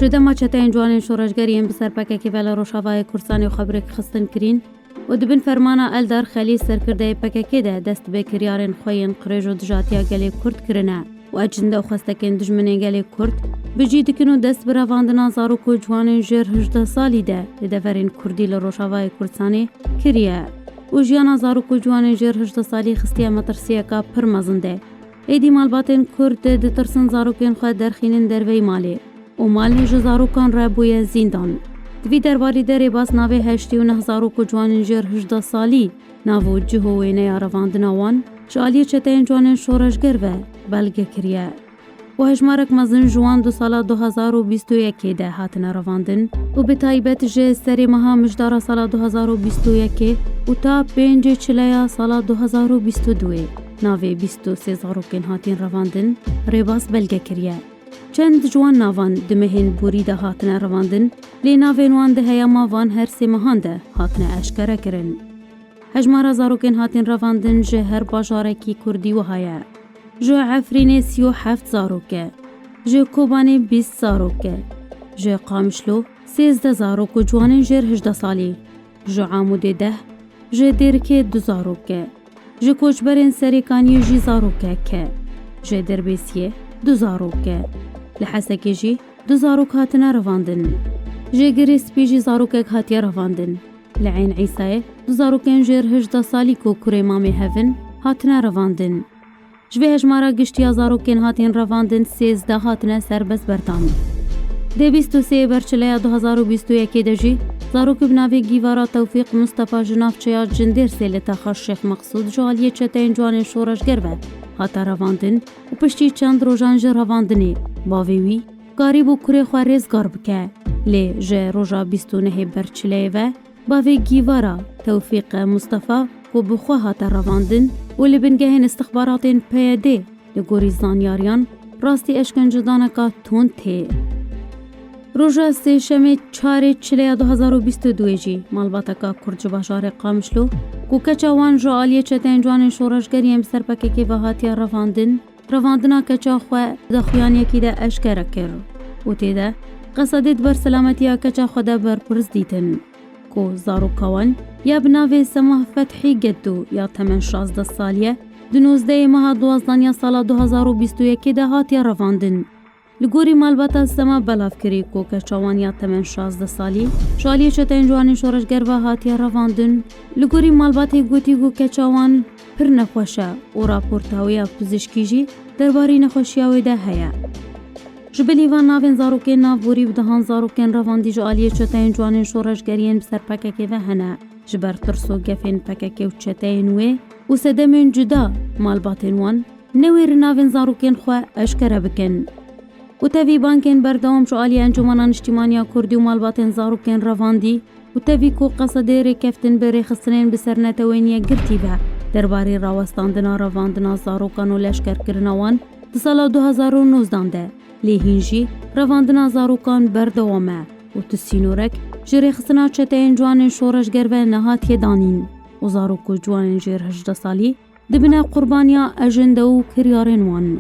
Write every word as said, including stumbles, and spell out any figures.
Ji dema çeteyên ciwanên şoreşger yên bi ser P K K ve li Rojavayê Kurdistanê xwe bi rêkxistin kirîn û di bin fermana Eldar Xelîl, serkirdeyê P K K de, dest bi kiryarên xwe yên qirêj û dijatiya gelê Kurd kirine û ecinde û xwestekên dijminên gelê Kurd bi cî dikin û dest bi revandina zarok û ciwanên jêr hejdeh salî de li deverên Kurdî li Rojavayê Kurdistanê kiriye û jiyana zarok û ciwanên jêr hejdeh salî xistiye metirsiyeka pir mezin de. Êdî malbatên Kurd ditirsin zarokên xwe derxînin derveyî malê û mal ji zarokan re bûye zîndan. Di vî derbarî de Rêbas navê heştê û neh zarok û ciwanên jêr hejdeh salî, nav û cih û wêneya revandina wan ji aliyê çeteyên ciwanên şoreşger ve belge kiriye û hejmarek mezin ji wan di sala du hazar û bîst û yekê de hatine revandin û bi taybet ji serê meha Mijdara sala du hazar û bîst û yekê û ta pêncê çileya sala du hazar û bîst û duyê navê bîst û sê zarokên hatîn revandin Rêbas belge kiriye. Çend ji wan navan di mehên borî de hatine revandin, lê navên wan di heyama van her sê mehan de hatine eşkere kirin. Hejmara zarokên hatin revandin ji her bajarekî Kurdî wiha ye: ji Efrînê sî û heft zarok e, ji Kobanê bîst zarok e, ji Qamişlo sêzdeh zarok û ciwanên jêr hejdeh salî, ji Amûdê deh, ji Dêrikê du zarok e, ji koçberên Serêkaniyê jî zarokek e, ji Dirbêsiyê du zarok e, li Hesekê jî du zarok hatine revandin. Ji Girê Spî jî zarokek hatiye revandin. Li Eyn Îsayê du zarokên jêr hejdeh salî ku kurê mamê hev in, hatine revandin. Ji vê hejmara giştî ya zarokên hatîn revandin, sêzdeh hatine serbestberdan. Di bîst û sê Berçileya du hazar û bîst û yekê de jî zarokê bi navê Gîvara Tewfîq Mustafa ji navçeya Cindêrsê li taxa Şêx Meqsûd ji aliyê çeteyên ciwanên şoreşger ve hate revandin û piştî çend rojan ji revandinê bavê wî karîbû kurê xwe rêzgar bike. Lê ji roja bîst û nehê Berçileyê ve bavê Gîvara Tewfîq Mustafa, ku bi xwe hate revandin û li bingehên istixbaratên P Y D li gorî zanyariyan rastî eşkencedaneka tund tê. Roja Sêşemê çarê Çileya du hazar û bîst û duyê jî malbateka Kurd ji bajarê Qamişlo, ku keça wan ji aliyê çeteyên ciwanên şoreşger yên bi ser P K K ve hatiye revandin, revandina keça xwe di daxuyaniyekî de eşkere kir û tê de Qesedê di ber selametiya keça xwe de berpirs dîtin, ku zaroka wan ya bi navê Semah Fethî Gedû ya temen şazdeh salî ye, di nozdehê meha duwazdaniya sala du hazar û bîst û yekê de hatiye revandin. Li gorî malbata Sema belav kirî ku keça wan ya temen şazdeh salî ji aliyê çeteyên ciwanên şoreşger ve hatiye revandin. Li gorî malbatê gotî ku keça wan pir nexweş e û raporta wê ya pizîşkî jî derbarî nexweşiya wê de heye. Ji bilî van navên zarokên navborî bi dehan zarokên revandî ji aliyê çeteyên ciwanên şoreşgeriyên bi ser P K K ve hene. Ji ber tirs û gefên P K K û çeteyên wê û sedemên cuda, malbatên wan newêrin navên zarokên xwe eşkere bikin. Û tevî bankên berdewam ji aliyê Encûmena Niştîmaniya Kurdî û malbatên zarokên revandî û tevî ku Qesedê rêkeftin bi rêxistinên bi sernetewên yekgirtî ve derbarê rawestandina revandina zarokan û leşkerkirina wan di sala du hazar û nozdan de, lê hîn jî revandina zarokan berdewam e û tu sînorek ji rêxistina çeteyên ciwanên şoreşger ve nehatiye danîn û zarok û ciwanên jêr hejdeh salî dibine qurbaniya ejende û kiryarên wan.